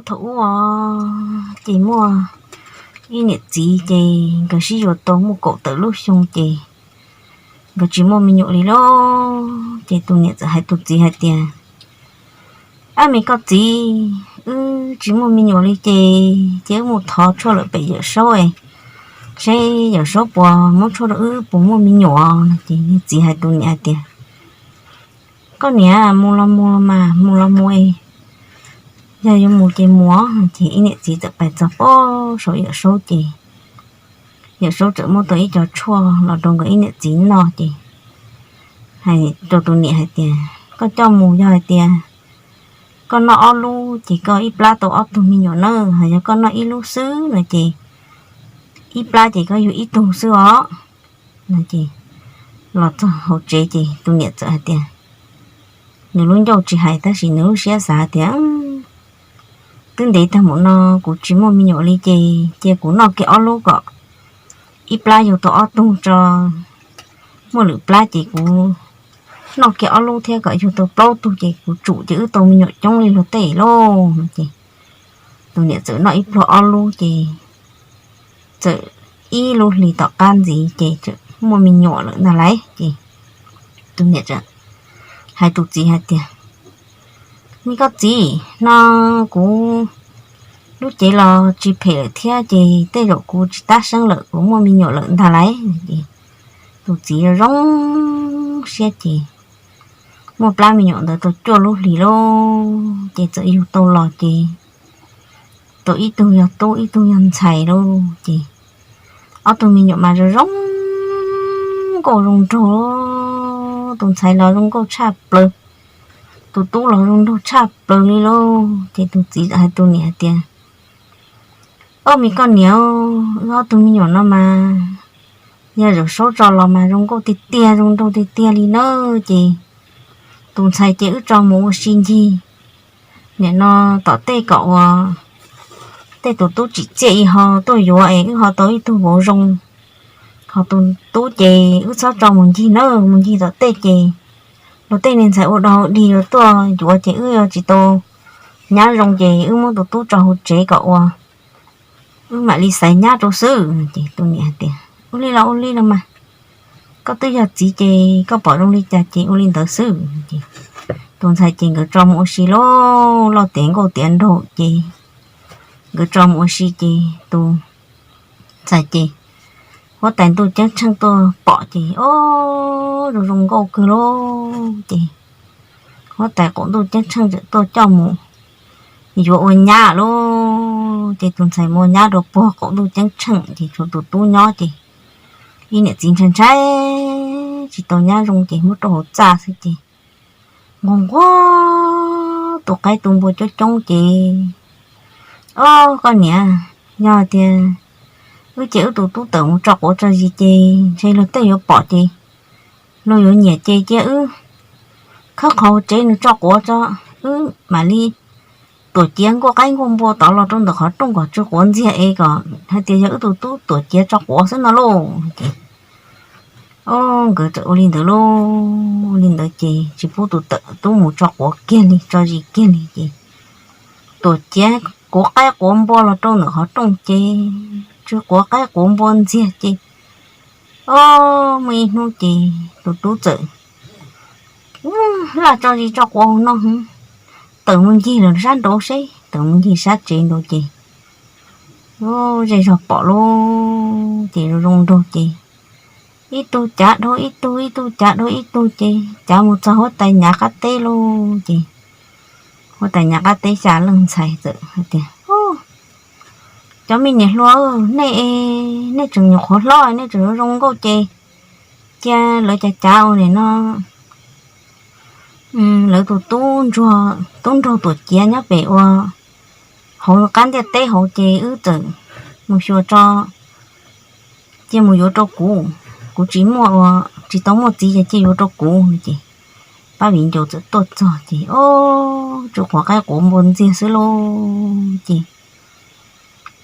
Thaum ub ces muaj ib niam txiv ces nkawd sib yuav tau muaj kaum tawm lub xyoo ces nkawd tsis muaj me nyuam li lauj. Ces tus niam txawm hais tus txiv hais tias, Ab, me koj txiv, wb tsis muaj me nyuam li ces ces wb mus thov tshuaj lawm pem Yawm Saub, seb Yawm Saub puas muab tshuaj rau wb puas muaj me nyuam. Ces niag txiv hais tus niam hais tias, Koj niam, mus los mus los mas, mus los mus es, yog yuav mus ces mus. Ces ib niam txiv txawm pais txog pem saum Yawm Saub ces Yawm Saub txawm muab tau ib co tshuaj los rau nkawd ib niam txiv noj ces hais rau tus niam hais tias, Koj coj mus, yog hais tias koj noj ob lub ces koj ib plab tau ob tug me nyuam nawb, ho yog koj noj ib lub xwb no ces ib plab ces koj yug ib tug xwb os. Ces los txog hauv tsev ces tus niam txawm hais tias, nws lub ncauj tsis hais tab sis nws lub siab xav tias, Twb ntev tag mus no kuv tsis muaj me nyuam li ces cia kuv noj kiag ob lub kom ib plab yug tau ob tug tso, muaj lwm plab ces kuv noj kiag ob lub thiab kom yug tau plaub tug ces kuv tsum ces wb tau me nyuam coob li luag tej lauj. Ces tus niam txawm noj ib pluag ob lub ces txawm ib lub hlis tom qab ntxiv ces txawm muaj me nyuam lawm ntag lauj. Ces tus niam hais tus txiv hais tias, Me koj txiv, no kuv lub cev los tsis phem lawm thiab ces tej zaum kuv tsis tab seeb lawm, kuv muaj me nyuam lawm ntag lauj. Ces tus txiv zoo siab ces muaj plab me nyuam ntawd tau cuaj lub hlis lauj, ces txawm yug tau los ces tau ib tug yog tub ib tug yog ntxhais lauj. Ces ob tug me nyuam mas zoo zoo nkauj zoo nraug, tus ntxhais los zoo nkauj tshaj plaws, tus tub los zoo nraug tshaj plaws li lauj. Ces tus txiv hais tus niam hais tias, Au, me koj niam, wb ob tug me nyuam no mas yog Yawm Saub tso los mas zoo nkauj tiag tiag zoo nraug tiag tiag li na. Ces tus ntxhais ces wb tso mus ua si ncig nim no tom tej kom ua tej tus tub tsim txiaj ib ho tuaj yuav es wb ho tau ib tug vauv zoo, ho tus tub ces wb txhob tso mus ncig na, mus ncig tom tej ces luag tej niag ntxhais ua dog dig yuav tuaj yuav ces wb yuav tsis tau nyab zoo ces wb muab tus tub tso hauv tsev kom ua wb mam li xaiv nyab rau xwb. Ces tus niam hais tias, Ua li los ua li los mas, koj twb yog txiv ces koj pom zoo li cas ces ua li ntawd xwb. Ces tus ntxhais ces nkawd tso mus ua si lauj, loj tiav nkauj tiav nraug ces nkawd tso mus ua si ces tus ntxhais ces huab tais ntuj ceeb tsheej tuaj pom ces, o, zoo zoo nkauj kawg lauj. Ces huab tais qaum ntuj ceeb tsheej txawm tuaj coj mus yuav ua nyab lauj. Ces tus ntxhais mus ua nyab rau puag qaum ntuj ceeb tsheej ces tshuav tus tub nyob ces ib niam txiv ntshai ntshai tsis tau nyab zoo ces muab rau hauv txaj xwb ces nquag nquag tu qaib tu npua coob coob ces, O, koj niam, yog tias wb cia wb tus tub tawm mus tso quav tso zis ces ntshe luag tej yuav pom ces luag yuav nyiam ces cia wb khawb qhov tsev nws tso quav tso, wb mam li tuam ciav nkuaj qaib nkuaj npua tod los rau ntawm qhov rooj kom tsw quav ntxiag es kom hais tias yog wb tus tub tuam ciav tso quav xwb no lauj. Ces, o, nkawd txawm ua li ntawd lauj, ua li ntawd ces tsis pub tus tub mus tso quav kiag li tso zis kiag li ces tuam ciav quav qaib quav npua los rau ntawm qhov rooj ces tsw quav qaib quav npua ntxiag ces, o, muaj ib hnub ces tus tub txawm laj tso zis tso quav hauv no, tawm mus ncig lawm sab nraud seb, tawm mus ncig sab tsev nraud ces, o, zej zog pom lauj ces zoo zoo nraug ces ib tug cav dhau ib tug, ib tug cav dhau ib tug ces cav mus txog huab tais Nyav qab teb lauj ces huab tais Nyav qab teb xya leej ntxhais txawm hais tias, Cov me niam hluas, nej, nej tseem nyuam qhuav hlob, nej tseem zoo zoo nkauj ces cia lawv cav cav ua nim no lawv tus tub, tub nraug tuam ciav nyob pem ua hauv qab ntiaj teb hauv ces wb txawm mus xyuas tso, cia mus yuav rau kuv, kuv tsis muaj ua, tsis tau muaj txiv ces cia yuav rau kuv no ces pab viv ncaus txawm tuaj txog ces, o, tsw quav qaib quav npua ntxiag xwb lauj ces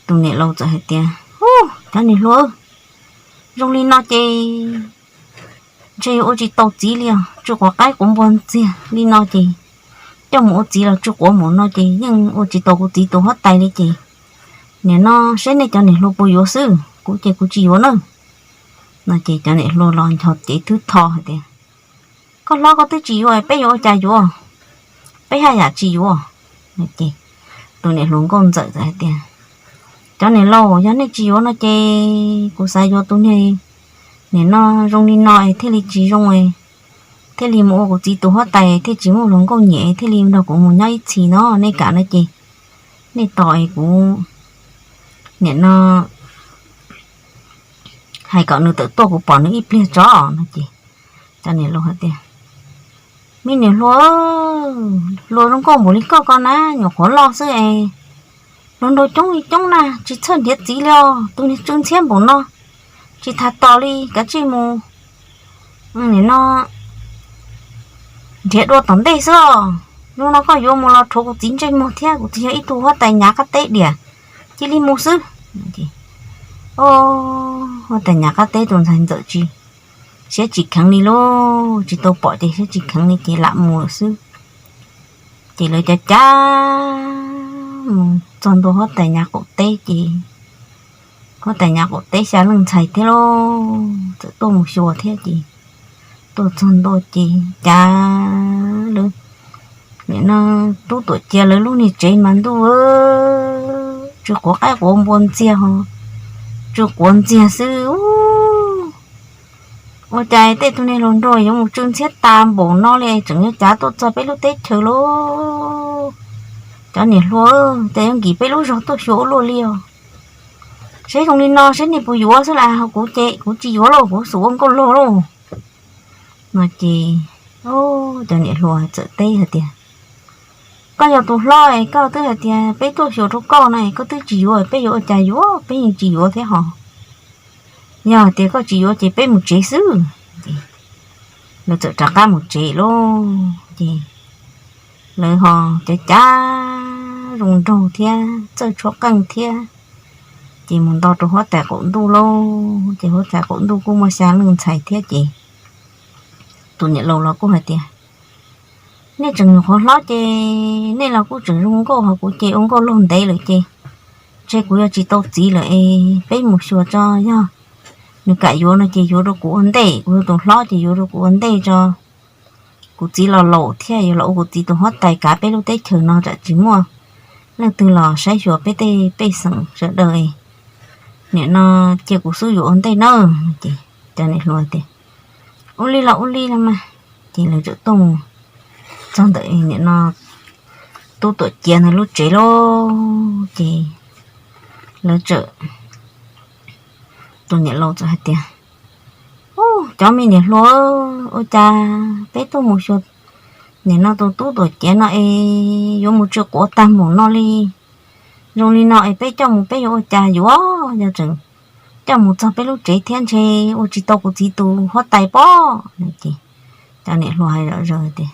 tus niam laus txawm hais tias, Ub, cov niam hluas, zoo li no ces ntshe yuav ua tsis tau txiv li os, tsw quav qaib quav npua ntxiag li no ces coj mus ua txiv los tsw quav npaum no ces yeej ua tsis tau kuv txiv tus huab tais li ces nim no seb nej cov niam hluas puas yuav xwb, kuv ces kuv tsis yuav na. No ces cov niam hluas los nchos cev thwb tho hais tias, koj hlob koj twb tsis yuav peb yuav ua cas yuav, peb haj yam tsis yuav. Ces tus niam hluas nkauj ntxawm txawm hais tias, cov niam laus, yog nej tsis yuav no ces kuv xav yuav tus niag, nim no zoo li no es thiaj li tsis zoo, thiaj li mus ua kuv txiv tus huab tais thiaj tsis muaj hluas nkauj nyiam, thiaj li nrog kuv mus nyob ib txhis no, nej kam no ces nej tos es kuv nim no hais kom nws tawm tuaj kuv pom nws ib pliag tso no ces cov niam laus hais tias, me niam hluas, hluas zoo nkauj npaum li koj ko na nyuam qhuav loj xwb es hluas nraug coob li coob na tsis txhawj nrhiav txiv li os, tus niag tsw ntxhiab npaum no tsis tas tos li, kav tsij mus nim no nrhiav dua tom ntej xwb os. Zoo no koj yuav mus los rhuav kuv txiv ntsej muag thiab, kuv txiv yog ib tug huab tais nyav qab teb diam, cia li mus xwb. Huab tais nyav qab teb tus ntxhais ntxawm tsis, siab tsis kheev li lauj, tsis tau pom ces siab tsis kheev li ces lam mus lawm xwb. Ces lawv cav cav mus txog ntua huab tais nyav qaum teb ces huab tais nyav qaum teb xya leej ntxhais thiab lauj txawm tuaj mus xyuas thiab ces tuaj txog ntua ces cav lawv nim no tub tuam cia lawv lub niag tsev mas ntuj, tsw quav qaib quav npua ntxiag ho, tsw quav ntxiag xwb. Ua cas tej tug niag hluas nraug yuav mus tsw ntxhiab tas npaum no li tseem yuav cav tuaj txog peb lub teb chaws lauj? Cov niam hluas, cas yuav nkim peb lub zog tuaj xyuas ua luaj li os? Seb zoo li no seb nej puas yuav xwb las, kuv ces kuv tsis yuav lauj, kuv xub ua nkauj laug lauj. No ces cov niam hluas txawm teb hais tias, koj yog tus hlob es koj twb hais tias peb tuaj xyuas rau koj no es koj twb tsis yuav, peb yuav ua cas yuav, peb yeej tsis yuav thiab hos. Yog hais tias koj tsis yuav ces peb mus tsev xwb. Lawv txawm rov qab mus tsev lauj. Ces lawv ho cav cav zoo nraug thiab txawj tshuab qeej thiab, ces mus nto rau huab tais qaum ntuj lauj. Ces huab tais qaum ntuj kuj muaj xya leej ntxhais thiab ces tus niam laus los kuj hais tias, nej tseem nyuam qhuav hlob ces nej los kuj tseem zoo nkauj, ho kuv ces ua nkauj laug ntev lawm ces ntshe kuv yuav tsis tau txiv lawm es peb mus xyuas tso, yog nws kam yuav no ces yuav rau kuv ua ntej, kuv yog tus hlob ces yuav rau kuv ua ntej tso. Kuv txiv los laus thiab, yuav los ua kuv txiv tus huab tais kav peb lub teb chaws no tsam tsis muaj leej twg los saib xyuas peb tej pej xeem sawv daws. Nim no cia kuv xub yuav ua ntej nawb. Ces cov niam hluas tias, ua li los ua li los mas. Ces lawv txawm tuaj mus txog ntawm nim no tub tuam cia ntawd lub tsev lauj. Ces lawv txawm, tus niam laus txawm hais tias, cov me niam hluas, ua cas peb tuaj mus xyuas nim no tus tub tuam cia no es yuav mus tsw quav tag npaum no li? Zoo li no es peb coj mus peb yuav ua cas yuav, yog tseem coj mus txog peb lub tsev thiab ntshe ua tsis tau kuv txiv tus huab tais pob. Ces cov niam hluas hais zom zaws tias,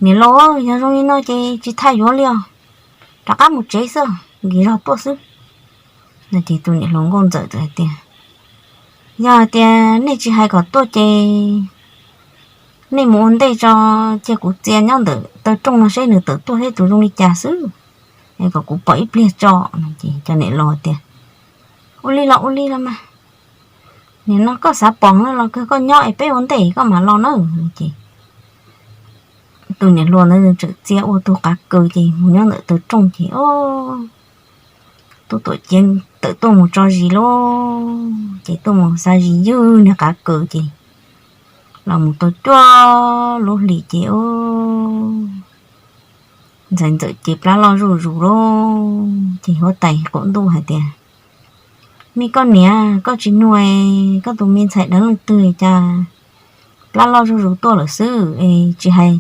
niam laus, yog zoo li no ces tsis thaj yuav li os, rov qab mus tsev xwb, nkim zog tuaj xwb. No ces tus niam hluas nkauj ntxawm txawm hais tias, yog hais tias nej tsis hais kom tuaj ces nej mus ua ntej tso, cia kuv txia nyob ntawm taw rooj no seb nws tawm tuaj seb tus zoo li cas xwb, es kom kuv pom ib pliag tso. No ces cov niam laus tias, ua li los ua li los mas, nim no koj xav pom na los kawg koj nyob es peb ua ntej koj mam los na. Ces tus niam hluas ntawd txawm txia ua tug qav kaws ces mus nyob ntawm taw rooj ces tub tuam cia tawm tuaj mus tso zis lauj. Ces tuaj mus xa zis ywg niag qav kaws ces los mus tau cuaj lub hlis ces ntxhais ntxawm ces plab loj zuj zus lauj. Ces huab tais qaum ntuj hais tias, me koj niam, koj tsis nug koj tus me ntxhais deev leej twg cas plab loj zuj zus tuaj lawm xwb es tsis hais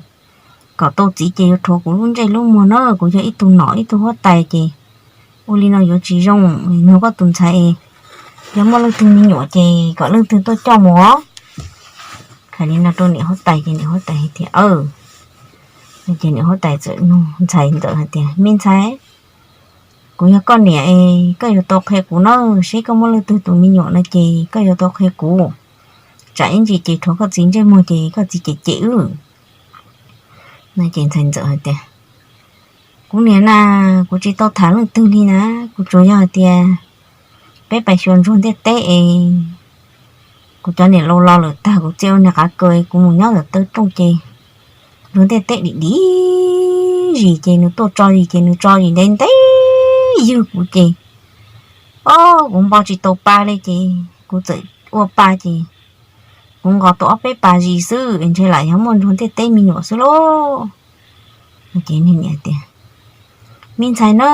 kom tau txiv ces yuav rhuav kuv lub ntsej lub muag na, kuv yog ib tug nom ib tug huab tais ces ua li no yuav tsis zoo. Nug koj tus ntxhais, yog muaj leej twg me nyuam ces kom leej twg tuaj coj mus os. Hais li no rau niam huab tais ces niam huab tais hais tias, aw. Ces niam huab tais txawm nug ntxhais ntxawm hais tias, me ntxhais, kuv yog koj niam es koj yuav tau qhia kuv na, seb koj muaj leej twg tus me nyuam no ces koj yuav tau qhia kuv. Tsam ib ntsis ces rhuav koj txiv ntsej muag ces koj txiv cem cem wb. Ces ntxhais ntxawm hais tias, kuv niam na, kuv tsis tau tham leej twg li na, kuv tsuas yog hais tias peb pais xyuas ntsuag ntiaj teb es kuv cov niam laus los lawm tag, kuv txia ua niag qav kaws kuv mus nyob ntawm taw rooj ces ntsuag ntiaj teb dim dim zis ces nws tuaj tso zis ces nws tso zis ntev ntev ywg kuv ces, o, kuv npo tsis tau pa li ces kuv txawm ua pa ces kuv nqos tau ob peb pas zis xwb es ntshe lam yog muaj ntsuag ntiaj teb me nyuam xwb lauj. Ces niam tias, me ntxhais na,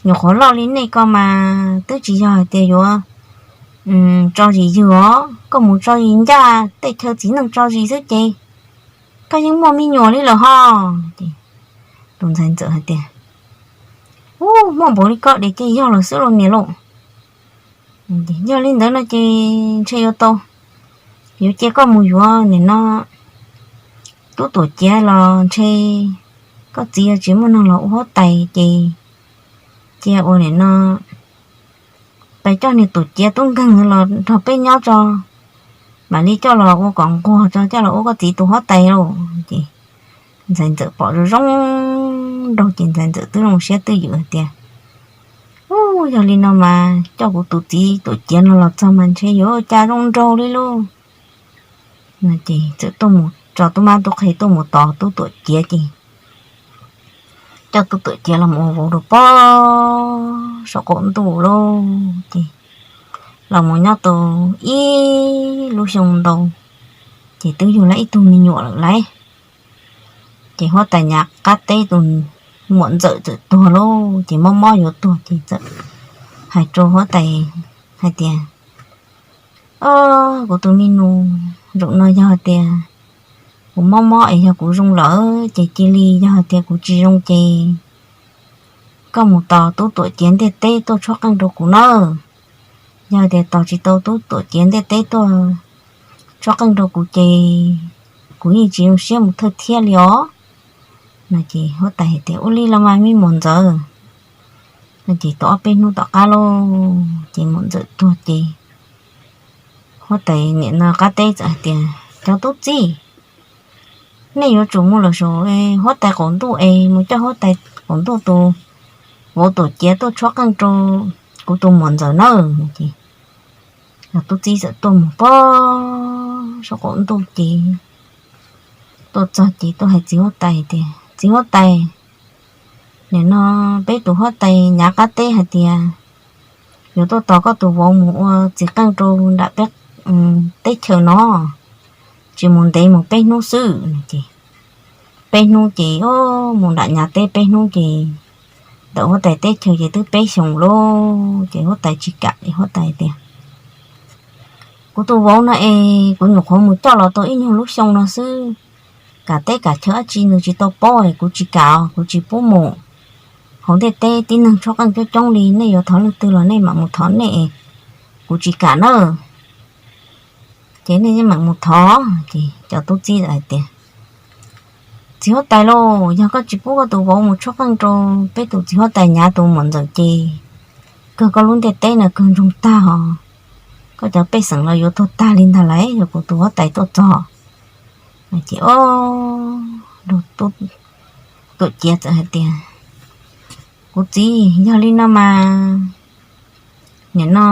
nyuam qhuav loj li nej ko mas twb tsis yog hais tias yuav tso zis ywg os, koj mus tso zis ncaj tej chaw txiv neej tso zis xwb ces koj yeej muaj me nyuam li lawm ho. Ces tus ntxhais ntxawm hais tias, u, muaj npaum li koj diam ces yog lawm xwb los niam lauj. Yog li ntawd no ces ntshe yuav tau, yuav cia koj mus yuav nim no tub tuam ciav los ntshe koj txiv yuav tsis muaj neeg los ua huab tais ces cia ua nim no pais coj niag tuam ciav tub nkeeg los nrog peb nyob tso, mam li coj los ua kom nquag tso coj los ua koj txiv tus huab tais lauj. Ces ntxhais ntxawm pom zoo zoo nraug ces ntxhais ntxawm twb zoo siab twj ywm hais tias, u, yog li no mas coj kuv tus txiv tuam ciav no los txog mas ntshe yuav ua cas zoo nraug li lauj. Ces txawm tuaj mus tso tub mab tub qhe tuaj mus tos tub tuam ciav ces coj tub tuam ciav los mus ua vauv rau pog saum qaum ntuj lauj. Ces los mus nyob tau ib lub xyoo ntau ces twb yug lawv ib tug me nyuam lawm lauj. Ces huab tais Nyav qab teb tus muam ntxawm txawm tuag lauj, ces mob mob yuav tuag ces txawm hais rau huab tais hais tias, o, kuv tus me nus, zaum no yog hais tias kuv mob mob es yog kuv zoo lawm ces cia li, yog hais tias kuv tsis zoo ces koj mus tos tub tuam ciav ntiaj teb tuaj tshuab qeej rau kuv nawb. Yog hais tias tos tsis tau tub tuam ciav ntiaj teb tuaj tshuab qeej rau kuv ces kuv yeej tsis zoo siab mus thawj thiab li os. No ces huab tais hais tias, ua li los mas me muam ntxawm. No ces tau ob peb hnub tom qab lauj ces muam ntxawm tuag ces huab tais nim no qab teb txawm hais tias, cov tub txib, nej yuav tsum mus lawm saum huab tais qaum ntuj es mus coj huab tais qaum ntuj tus vauv tuam ciav tuaj tshuab qeej rau kuv tus muam ntxawm nawb. Ces tub txib txawm tuaj mus pog saum qaum ntuj ces tuaj txog ces tuaj hais txiv huab tais tias, txiv huab tais, nim no peb tus huab tais Nyav qab teb hais tias yuav tuaj tos koj tus vauv mus ua txiv qeej rau nram peb teb chaws no, tsis mus ntev mus peb hnub xwb. Ces peb hnub ces, o, mus nram Nyav teb peb hnub ces ntawm huab tais teb chaws ces twb peb xyoos lauj. Ces huab tais tsis kam, huab tais tias, kuv tus vauv no es kuv nyuam qhuav mus coj los tau ib nyuag lub xyoo no xwb, kam teb kam chaw dab tsi nws tsis tau paub es kuv tsis kam, kuv tsis pub mus. Hauv ntiaj teb tib neeg tshuab qeej coob coob li, nej yuav thov leej twg los nej mam mus thov nej, kuv tsis kam nawb. Ces nej yeej mam mus thov. Ces cov tub txib hais tias, txiv huab tais lauj, yog koj tsis pub koj tus vauv mus tshuab qeej rau peb tus txiv huab tais Nyav tus muam ntxawm ces kawg koj lub ntiaj teb no kawg ntsoog tag os. Koj cov pej xeem los yuav tuag tag li ntag lauj, yog kuv tus huab tais tuaj txog. Ces, o, tub tuam ciav txawm hais tias, kuv txiv, yog li no mas nim no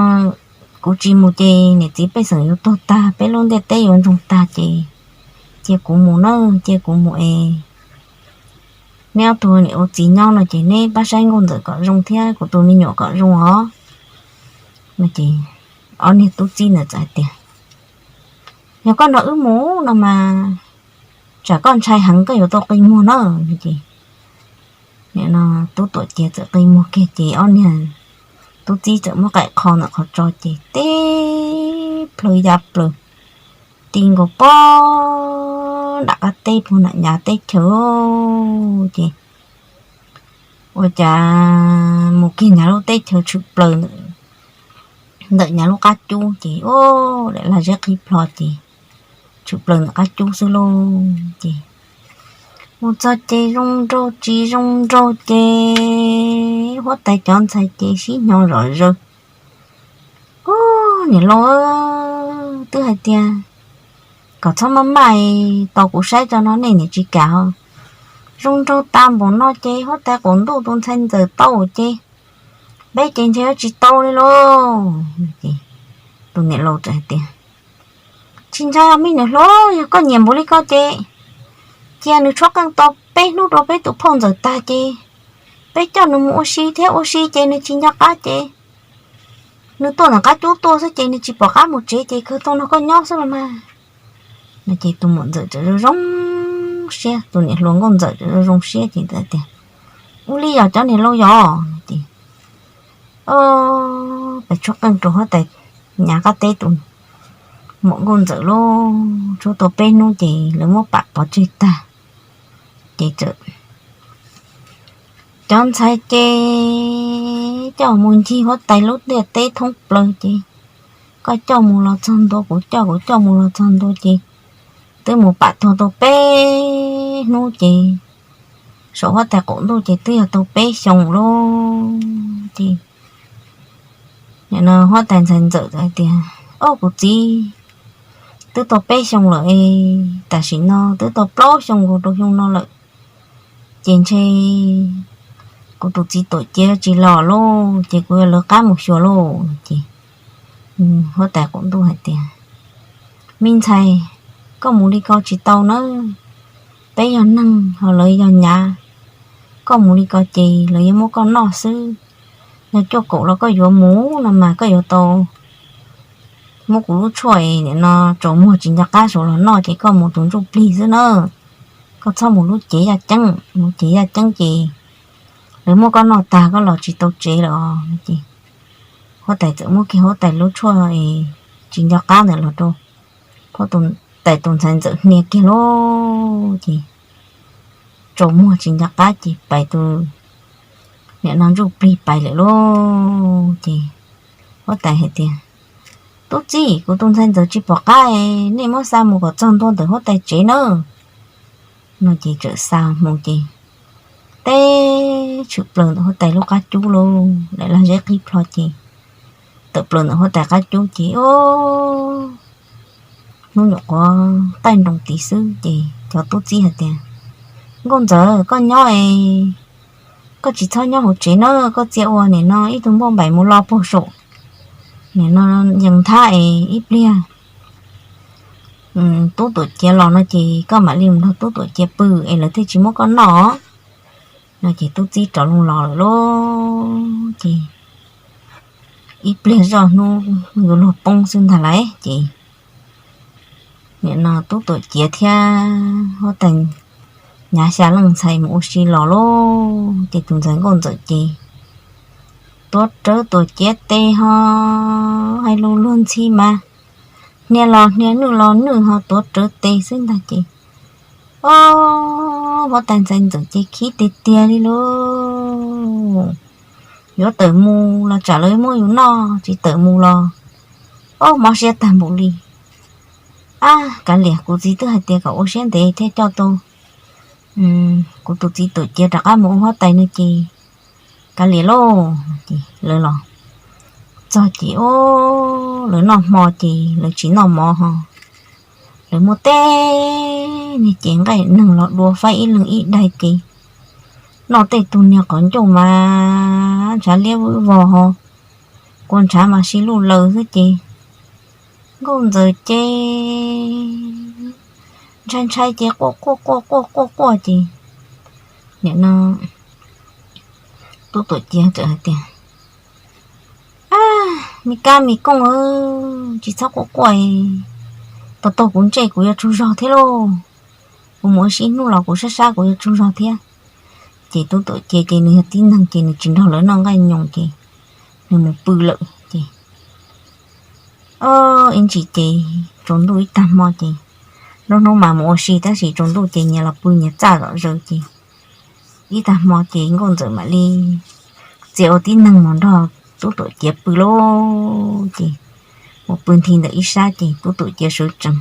kuv tsis mus ces niam txiv pej xeem yuav tuag tag, peb lub ntiaj teb yuav ntsoog tag ces cia kuv mus nawb, cia kuv mus es neb ob tug niam ua txiv nyob no ces neb pab saib nkauj ntxawm kom zoo thiab kuv tus me nyuam kom zoo os. No ces ob niag tub txib ntawd txawm hais tias, yog koj nrog wb mus no mas tsam koj ntshai heev koj yuav tau qi muag na. Ces nim no tub tuam ciav txawm qi muag kiag ces ob niag tub txib txawm muab qaim qho ntawm qhov tso ces teb plaws ya plaws ti nkaus pog nram qab teb puag nram Nyav teb chaws. Ces ua cas mus kiag Nyav lub teb chaws tshwm plaws ntawm Nyav lub qab cub ces, o, daim lag zeb qhib plho ces tshwm plaws ntawm qab cub xwb lauj. Ces mus txog ces zoo nraug tsis zoo nraug ces huab tais cov ntxhais ces sib hnyo zom zaws, u, niam laus, twb hais tias kom txhob maj maj, tau kuv saib tso no nej niam tsis kam. Zoo nraug tas npaum no ces huab tais qaum ntuj tus ntxhais ntxawm tau ces peb ces ntshe yuav tsis tau li lauj. Tus niam laus txawm hais tias, tsis ntshai me niam hluas, yog koj nyiam npaum li ko ces cia nws tshuab qeej tau peb hnub rau peb tus phauj ntxawm tag ces peb coj nws mus ua si thiab, ua si ces nws tsis nco qab ces nws tuaj ntawm qab cub tuaj xwb ces nws tsis pom qab mus tsev ces kawg tau nrog koj nyob xwb los mas. No ces tus muam ntxawm txawm zoo zoo siab, tus niam hluas nkauj ntxawm txawm zoo zoo siab ces tias, ua li yog cov niam laus yog. Ces peb tshuab qeej rau huab tais nyav qab teb tus muam nkauj ntxawm lauj, tshuab tau peb hnub ces lawv muab pam pov tseg tag ces txawm cov ntxhais ces coj mus ncig huab tais lub ntiaj teb thoob plaws ces koj coj mus los txog ntua, kuv coj, kuv coj mus los txog ntua ces twb mus pam tuag tau peb hnub ces saum huab tais qaum ntuj ces twb yog tau peb xyoos lauj. Ces nim no huab tais ntxhais ntxawm hais tias, o kuv txiv, twb tau peb xyoos lawm es tam sim no twb tau plaub xyoo nkaus rau xyoo no lawm ces ntshe kuv tus txiv tuam ciav tsis los lauj ces kuv yuav lawv qab mus xyuas lauj. Ces huab tais qaum ntuj hais tias, me ntxhais, koj mus li ko tsis tau nawb. Peb yog neeg ho lawv yog nyav, koj mus li ko ces lawv yuav muab koj noj xwb. Yog cuaj kaum los koj yuav mus no mas koj yuav tau muab kuv lub tshuaj nim no tsaus muag tsis nco qab saud los noj ces koj mus tus ntsuj plig xwb na. Koj txhob mus lub cev yaj ceeb, mus cev yaj ceeb ces lawv muab koj noj tag koj los tsis tau tsev lawm os. Ces huab tais txawm muab kiag huab tais lub tshuaj tsis nco qab ntawd los rau huab tais tus ntxhais ntxawm hnia kiag lauj ces tsaus muag tsis nco qab ces pais tus nim no ntsuj plig pais lawm lauj. Ces huab tais hais tias, tub txib, kuv tus ntxhais ntxawm tsis pom qab, nej muab xa mus kom txog ntua ntawm huab tais tsev nawb. No ces txawm xa mus ces teb tshwm plaws ntawm huab tais lub qab cub lauj, daim lag zeb qhib plho ces tawm plaws ntawm huab tais qab cub ces o hnub nyuam qhuav qaij nroos tid xwb ces cov tub txib hais tias, nkauj ntxawm, koj nyob es koj tsis txhob nyob hauv tsev na, koj txia ua nim no ib tug npauj npaim mus lo puag saum nim no yees nthab es ib pliag tub tuam ciav los no ces koj mam li mus nrog tub tuam ciav pw es lawv thiaj tsis muab koj noj. No ces tub txib rov loo los lawm lauj. Ces ib pliag zoj hnub yuav luag poob xwb ntag lauj. Ces nim no tub tuam ciav thiab huab tais nyav xya leej ntxhais mus ua si los lauj. Ces tus ntxhais nkauj ntxawm ces tuav rawv tuam ciav tes ho hais lus luag ntxhi mas hnia los hnia, nwj los nwj ho tuav rawv tes xwb ntag ces o huab tais ntxhais ntxawm ces khib tiag tiag li lauj. Yuav tawm mus los tsam lawv muab yus noj, tsis tawm mus los o mob siab tag npaum li. A, kav liam, kuv txiv twb hais tias kom ua siab ntev thiaj coj tau kuv tus txiv tuam ciav rov qab mus ua huab tais no ces kav liam lauj. Ces lawv los txog ces o lawv noj hmo ces lawv tsis noj mov ho lawv muab tej niag cev nqaij neeg los dua faib ib leeg ib daig ces noj tej tug niag qhov ncauj mas ntshav liab vog ho kua ntshav mas sib luj laws xwb ces nkauj ntxawm ces ntshai ntshai ces quaj quaj quaj quaj quaj quaj ces nim no tub tuam ciav txawm hais tias, a, me kab me kooj, tsis txhob quaj quaj, tos tau kuv ntsej kuv yuav tsaug zog thiab lauj. Kuv mus ua si ib hnub los kuv sab sab kuv yuav tsaug zog thiab. Ces tub tuam ciav ces nws yog tib neeg ces nws tsis nrog lawv noj nqaij nyoos ces nws mus pw lawm ces o ib ntsis ces tsaus ntuj ib tag hmo ces nruab hnub mas mus ua si tab sis tsaus ntuj ces nyias los pw nyias txaj zom zaws ces ib tag hmo ces nkauj ntxawm mam li txia ua tib neeg mus nrog tub tuam ciav pw lauj. Ces mus pw nthi ntawm ib sab ces tub tuam ciav sawv tsees,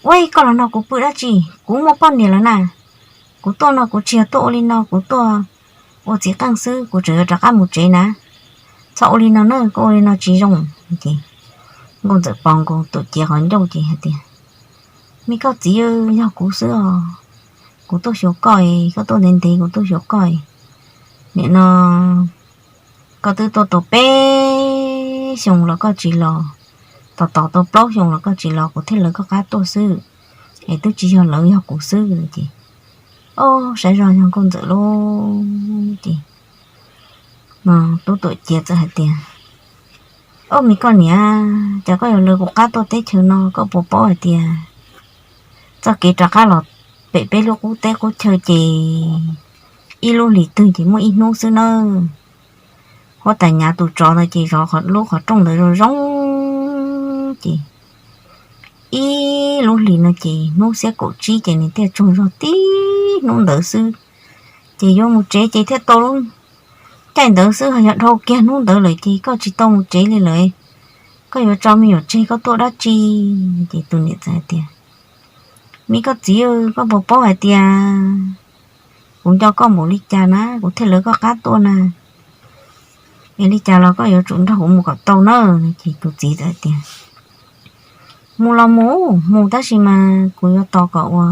ua koj los nrog kuv pw dab tsi? Kuv muaj poj niam lawm na. Kuv tuaj no kuv tsis yog tuaj ua li no, kuv tuaj ua txiv qeej xwb, kuv tseem yuav rov qab mus tsev na. Txhob ua li no na, koj ua li no tsis zoo. Ces nkauj ntxawm pom nkaus tuam ciav qhov ncauj ces hais tias, Me koj txiv, yog kuv xwb os, kuv tuaj xyuas koj, koj tuaj ntev ntev kuv tuaj xyuas koj. Nim no koj twb tuaj tau peb xyoo los koj tsis los, tos tos tau plaub xyoo los koj tsis los, kuv thiaj lawv koj qab tuaj xwb, es twb tsis yog lawv, yog kuv xwb. Ces, o, saib zoj yog Nkauj Ntxawm lauj. Ces no tub Tuam Ciav txawm hais tias, Au, me koj niam, cas koj yuav lawv kuv qab tuaj teb chaws no, koj puas paub hais tias txoj kev rov qab los pem peb lub qub teb qub chaw ces ib lub hlis twg ces muaj ib hnub xwb nawb. Huab tais Nyav tus tsov ntawd ces zov lub qhov rooj ntawd zoo zoo, ces ib lub hlis no ces hnub xiab kaum tsib ces nws thiaj tsaug zog tib hnub ntawd xwb. Ces yuav mus tsev ces thiaj tau lub caij ntawd xwb, yog dhau kiag hnub ntawd lawm ces koj tsis tau mus tsev li lawm. Koj yuav tso me nyuam tseg koj tuaj dab tsi? Ces tus niam txawm hais tias, Me koj txiv, koj puas paub hais tias kuv nco koj npaum li cas na, kuv thiaj lawv koj qab tuaj na. Es li cas los koj yuav tsum nrog kuv mus kom tau na. Ces tus txiv txawm hais tias, Mus los mus, mus tab sis mas kuv yuav tos kom ua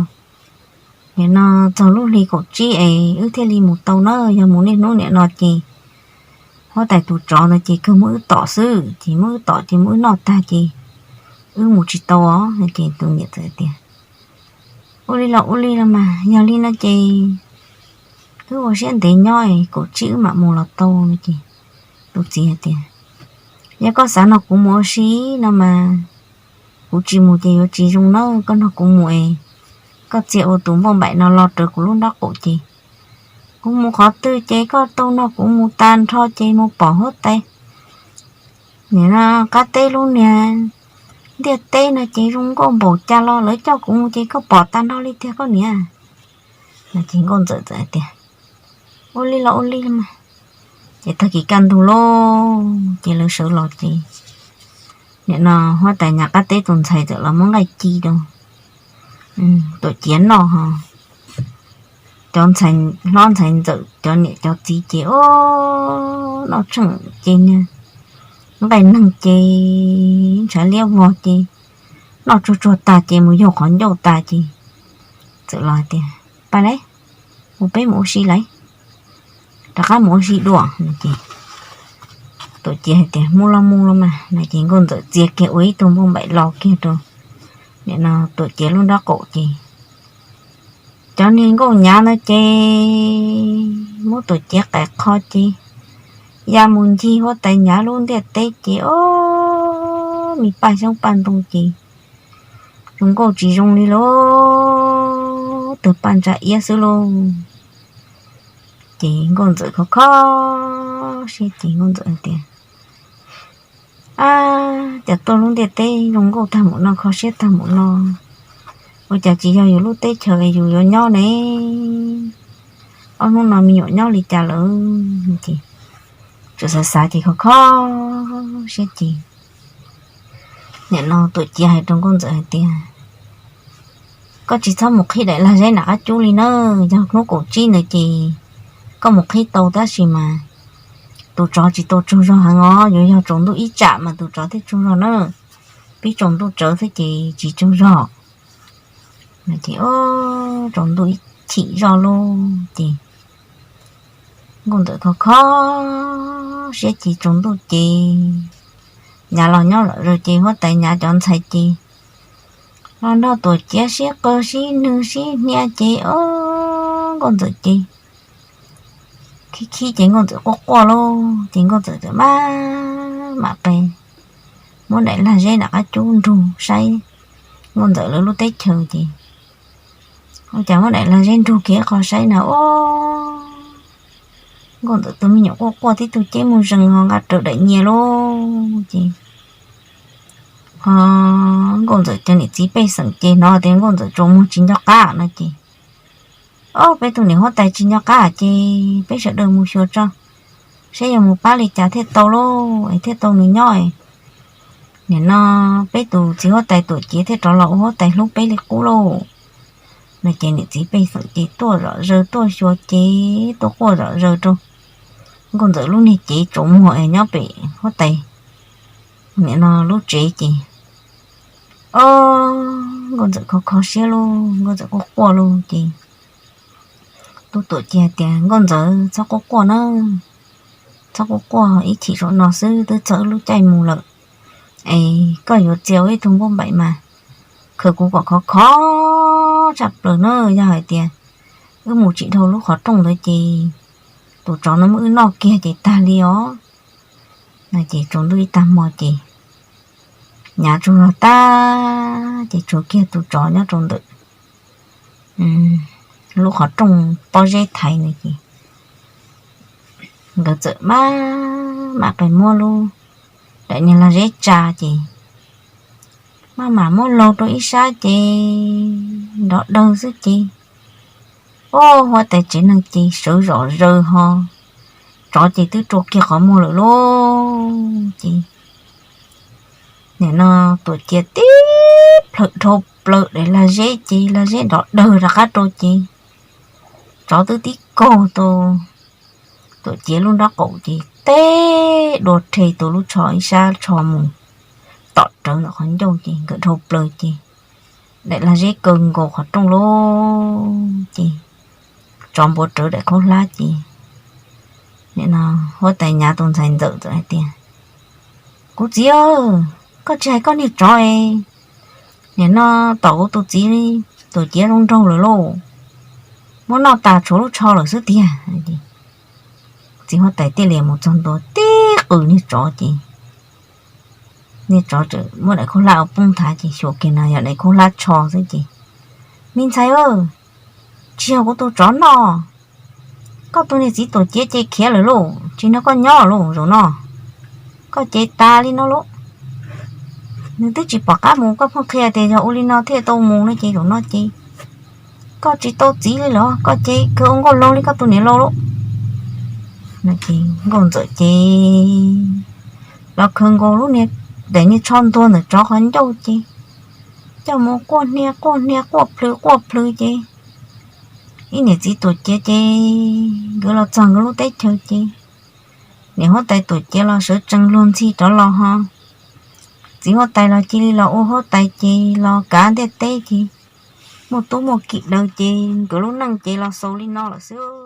nim no txog lub hli kaum tsib es wb thiaj li mus tau na, yog mus niaj hnub nim no ces huab tais tus tsov ntawd ces kawg muab wb tom xwb, ces muab wb tom ces muab wb noj tag ces wb mus tsis tau os. Ces tus niam txawm tias, Ua li los ua li los mas, yog li no ces wb ua siab ntev nyob, kaum tsib wb mam mus los tau no. Ces tus txiv hais tias, Yog koj xav nrog kuv mus ua si no mas kuv tsis mus ces yuav tsis zoo na, koj nrog kuv mus es koj txia ua tus npauj npaim no los rau kuv lub nraub qaum ces kuv mus qhov twg ces koj tau nrog kuv mus tag nrho ces mus pom huab tais nim no qab teb lub niag ntiaj teb no ces zoo nkauj npaum cas los lawv coj kuv mus ces koj pom tag nrho li tiag koj niam. Ces Nkauj Ntxawm txawm hais tias, Ua li los ua li mas. Ces tag kis kaj ntug lauj, ces lawv sawv los ces nim no huab tais Nyav qab teb tus ntxhais txawm los muab nqaij ci rau Tuam Ciav noj ho. Cov ntxhais hlob ntxhais ntxawm cov niam cov txiv ces, o, noj tsheej ces niag nqaij neeg ces ntshav liab vog ces noj tsuag tsuag tag ces mus yaug qhov ncauj tag ces txawm los hais tias, Pab lauj, mus peb mus ua si lauj, rov qab mus ua si dua. Ces Tuam Ciav hais tias, Mus los mus los mas no. Ces Nkauj Ntxawm txia kiag ua ib tug npauj npaim los kiag rau nim no Tuam Ciav lub nraub qaum ces cov niag nkauj nyav no ces muab Tuam Ciav qais qho ces ya mus ncig huab tais Nyav lub ntiaj teb ces, o, me paj xyoob paj ntoo ces zoo nkauj tsis zoo li lauj, tawg paj ntsa iab xwb lauj. Ces Nkauj Ntxawm khov kho siab ces Nkauj Ntxawm hais tias, Ab, cas tuaj lub ntiaj teb zoo nkauj tag npaum no, kho siab tag npaum no, ua cas tsis yog yus lub teb chaws yus yuav nyob ne? Ob hnub no me nyuam nyob li cas lawm? Ces txawm xav xav ces khov kho siab ces nim no Tuam Ciav hais rau Nkauj Ntxawm hais tias, Koj tsis txhob mus qhib daim lag zeb nram qab cub li na. Yog hnub kaum tsib ntawd ces koj mus qhib tau tab sis mas tus tsov tsis tau tsaug zog heev os, yuav yog tsaus ntuj ib tsam mas tus tsov thiaj tsaug zog na. Pib tsaus ntuj tsawv thiab ces tsis tsaug zog. Ces tsaus ntuj ib chim zoj lauj ces Nkauj Ntxawm khov kho siab ces tsaus ntuj ces Nyav los nyob lom zem ces huab tais Nyav cov ntxhais ces los nrog Tuam Ciav sib qw sib nwg sib hnia ces, o, Nkauj Ntxawm ces khib khib ces Nkauj Ntxawm quaj quaj lauj ces Nkauj Ntxawm txawm maj mam qe muab daim lag zeb nram qab cub nrug saib Nkauj Ntxawm lawv lub teb chaws ces, ua cas muab daim lag zeb nrug kiag qho saib na, o, Nkauj Ntxawm tus me nyuam quaj quaj tib tug ceb mus zees ho nqa rawv daim nyias lauj ces, o, Nkauj Ntxawm cov niam txiv pej xeem ces hnov tias Nkauj Ntxawm tsaus muag tsis nco qab no ces, o, peb tus niam huab tais tsis nco qab ces peb sawv daws mus xyuas tso saib yuav mus pab li cas thiaj tau lauj, es thiaj tau nws nyob. Nim no peb tus txiv huab tais Tuam Ciav thiaj rov los ua huab tais hlub peb li qub lauj no ces niam txiv pej xeem ces tuaj zom zaws tuaj xyuas ces tuaj quaj zom zaws rau Nkauj Ntxawm lub niag cev tsaus muag es nyob pem huab tais nim no lub tsev ces, o, Nkauj Ntxawm kho kho siab lauj, Nkauj Ntxawm quaj quaj lauj ces tub tuam cia tias, Nkauj Ntxawm, txhob quaj quaj na, txhob quaj quaj, ib chim zaum no xwb twb txog wb lub caij mus lawm. Es koj yuav txia ua ib tug npauj npaim mas khaws kuv kom khov kho tshaj plaws na. Yog hais tias wb mus tsis dhau lub qhov rooj ntawd ces tus tsov no muab wb noj kiag ces tag li os. No ces tsaus ntuj ib tag hmo ces nyav tsaug zog tag ces tshuav kiag tus tsov nyob rau ntawm lub qhov rooj pob zeb thaiv na ces nkawd txawm maj mam pes muab lub daim niag lag zeb tsa ces maj mam muab laug rau ib sab ces nrov dawg xwb ces, o, huab tais tsev neeg ces sawv zom zaws ho tsov ces twb rua kiag qhov muag lawm lauj ces nim no tuam cia tib plhaws dhau plaws daim lag zeb ces lag zeb nrov dawg rov qab rau ces tsov twb tib kaug tau tuam cia lub nraub qaum ces teb dua rhe tus lub tsho ib sab tsho mus tom rawv ntawm qhov ncauj ces nkawm dhau plaws ces daim lag zeb kaw nkaus qhov rooj lauj ces tsov npuav rawv daim khaub hlab ces nim no huab tais nyav tus ntxhais ntxawm txawm hais tias, Kuv txiv, koj tsis hais koj niag tsov es nim no tom kuv tus txiv tuam cia zoo nraug lawm lauj, muab noj tas tshuav lub tsho lawm xwb tiag. Txiv huab tais thiaj li mus txog ntua tib qws niag tsov ces niag tsov txawm muab daim khaub hlab ua poob nthav ces xyuas kiag no yog daim khaub hlab tsho xwb ces, Me ntxhais, tsis yog kuv tus tsov noj, koj tus niag txiv tuam cia ces khiav lawm lauj, tsis nrog koj nyob lauj zaum no, koj ces tas li no lauj. Nws twb tsis pom qab mus, koj pheej qhia tias yog ua li no thiaj tau mus no ces zaum no ces koj tsis tau txiv li los koj ces kawg ua nkauj laug li koj tus niam laus lauj. Nkauj ntxawm ces los khaws nkaus lub niag daim niag tsho ntuag ntawm tsov qhov ncauj ces coj mus quaj hnia quaj hnia quaj plhws quaj plhws ces ib niam txiv tuam cia ces nkawd los txog nkawd lub teb chaws ces niam huab tais tuam cia los sawv tsees luag ntxhi rov los ho txiv huab tais los cia li los ua huab tais ces los kav ntiaj teb ces muaj tub muaj ki daws ces nkawd lub neej ces los xaus li no lawm xwb.